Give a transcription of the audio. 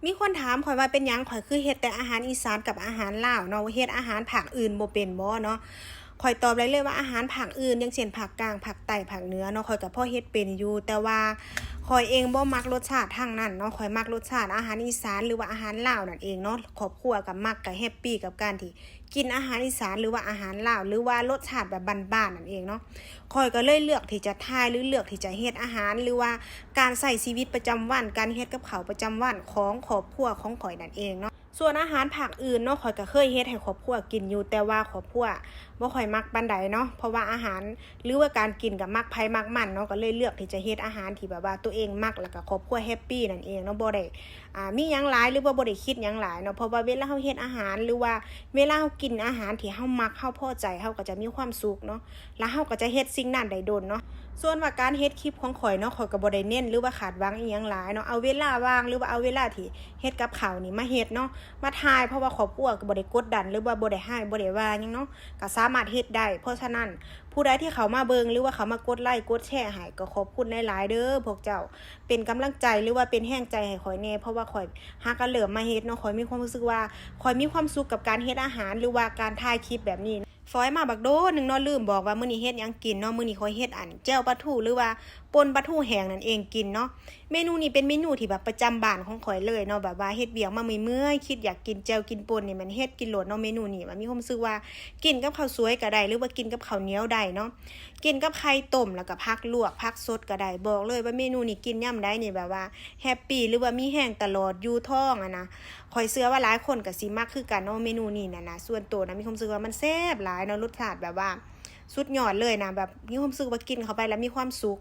ມີຄົນຖາມຂ້ອຍວ່າເປັນຫຍັງຂ້ອຍຄືເຮັດແຕ່ອາຫານອີສານກັບອາຫານລາວເນາະ ເຮັດອາຫານພາກອື່ນບໍ່ເປັນບໍ່ເນາະ. ຂ້ອຍຕອບໄດ້ເລີຍວ່າອາຫານພາກອື່ນ ຢ່າງເຊັ່ນ ພາກກາງ ພາກໃຕ້ ພາກເໜືອເນາະ ຂ້ອຍກໍພໍເຮັດເປັນຢູ່ ແຕ່ວ່າຂ້ອຍເອງບໍ່ມັກລົດຊາດທາງນັ້ນເນາະ. ຂ້ອຍມັກລົດຊາດອາຫານອີສານ ຫຼືວ່າອາຫານລາວນັ້ນເອງເນາະ. ຄອບຄົວກໍມັກ ກໍແຮັບປີກັບການທີ່ ກິນອາຫານອີສານ ຫຼືວ່າອາຫານລາວ ຫຼືວ່າລົດຊາດແບບບ້ານໆນັ້ນເອງເນາະ. ຂ້ອຍກໍເລີຍເລືອກທີ່ຈະຖ່າຍ ຫຼືເລືອກທີ່ຈະເຮັດອາຫານ ຫຼືວ່າການໃຊ້ຊີວິດປະຈຳວັນ ການເຮັດກັບເຂົ້າປະຈຳວັນຂອງຄອບຄົວຂອງຂ້ອຍນັ້ນເອງເນາະ. ສ່ວນອາຫານພາກອື່ນເນາະ ຂ້ອຍກໍເຄີຍເຮັດໃຫ້ຄອບຄົວກິນຢູ່ ແຕ່ວ່າຄອບຄົວບໍ່ຄ່ອຍມັກປານໃດເນາະ ເພາະວ່າອາຫານ ຫຼືວ່າການກິນກໍມັກໃຜມັກມັນເນາະ. ກໍເລີຍເລືອກທີ່ຈະເຮັດອາຫານທີ່ແບບວ່າຕົວເອງມັກ ແລ້ວກໍຄອບຄົວແຮັບປີນັ້ນເອງເນາະ ບໍ່ໄດ້ ອ່າ ມີຫຍັງຫຼາຍ ຫຼືວ່າບໍ່ໄດ້ຄິດຫຍັງຫຼາຍເນາະ. ເພາະວ່າເວລາເຮົາເຮັດອາຫານ ຫຼືວ່າເວລາເຮົາກິນອາຫານທີ່ເຮົາມັກ ເຮົາພໍໃຈ ເຮົາກໍຈະມີຄວາມສຸກເນາະ ແລ້ວເຮົາກໍຈະເຮັດສິ່ງນັ້ນໄດ້ດົນເນາະ. ສ່ວນວ່າການເຮັດຄລິບຂອງຂ້ອຍເນາະ ຂ້ອຍກໍບໍ່ໄດ້ເນັ້ນ ຫຼືວ່າຄາດຫວັງອີ່ຫຍັງຫຼາຍເນາະ. ເອົາເວລາວ່າງ ຫຼືວ່າເອົາເວລາທີ່ເຮັດກັບເຂົ້ານີ້ມາເຮັດເນາະ ມາຖ່າຍ ເພາະວ່າຄອບຄົວກໍບໍ່ໄດ້ກົດດັນ ຫຼືວ່າບໍ່ໄດ້ຮ້າຍ ບໍ່ໄດ້ວ່າຫຍັງເນາະ ກໍສາມາດເຮັດໄດ້. ເພາະສະນັ້ນ ຜູ້ໃດທີ່ເຂົ້າມາເບິ່ງ ຫຼືວ່າເຂົ້າມາກົດໄລ້ກົດແຊໃຫ້ ກໍຂອບຄຸນຫຼາຍໆເດີພວກເຈົ້າ. ເປັນກຳລັງໃຈ ຫຼືວ່າເປັນແຮງໃຈໃຫ້ຂ້ອຍແດ່ ເພາະວ່າຂ້ອຍຫາກໍເລີ່ມມາເຮັດເນາະ ຂ້ອຍມີຄວາມຮູ້ສຶກວ່າ ຂ້ອຍມີຄວາມສຸກກັບການເຮັດອາຫານ ຫຼືວ່າການຖ່າຍຄລິບແບບນີ້. ຝອຍມາບັກໂດນໜຶ່ງເນາະ ລືມບອກວ່າມື້ນີ້ເຮັດຫຍັງກິນເນາະ. ມື້ນີ້ຂ້ອຍເຮັດອັນແຈ່ວປາທູ ຫຼືວ່າປົ່ນປາທູແຫ້ງນັ້ນເອງກິນເນາະ. ເມນູນີ້ເປັນເມນູທີ່ແບບປະຈຳບ້ານຂອງຂ້ອຍເລີຍເນາະ ແບບວ່າເຮັດວຽກມາເມື່ອຍໆ ຄິດຢາກກິນແຈ່ວກິນປົ່ນນີ້ ແມ່ນເຮັດກິນໂລດເນາະ. ເມນູນີ້ແບບມີຄວາມຮູ້ສຶກວ່າກິນກັບເຂົ້າສວຍກໍໄດ້ ຫຼືວ່າກິນກັບເຂົ້າໜຽວໄດ້ເນາະ. ກິນກັບໄຂ່ຕົ້ມ ແລ້ວກໍຜັກລວກ ຜັກສົດກໍໄດ້. ບອກເລີຍວ່າເມນູນີ້ກິນຍາມໃດນີ້ແບບວ່າແຮັບປີ ຫຼືວ່າມີແຮງຕະຫຼອດ ຢູ່ທ້ອງຫັ້ນນະ. ຂ້ອຍເຊື່ອວ່າຫຼາຍຄົນກໍຊິມັກຄືກັນເນາະ ເມນູນີ້ຫັ້ນນະ. ສ່ວນໂຕນະ ມີຄວາມຮູ້ສຶກວ່າມັນແຊບຫຼາຍເນາະ ລົດຊາດແບບວ່າສຸດຍອດເລີຍນະ ແບບມີຄວາມຮູ້ສຶກວ່າກິນເຂົ້າໄປແລ້ວມີຄວາມສຸກ.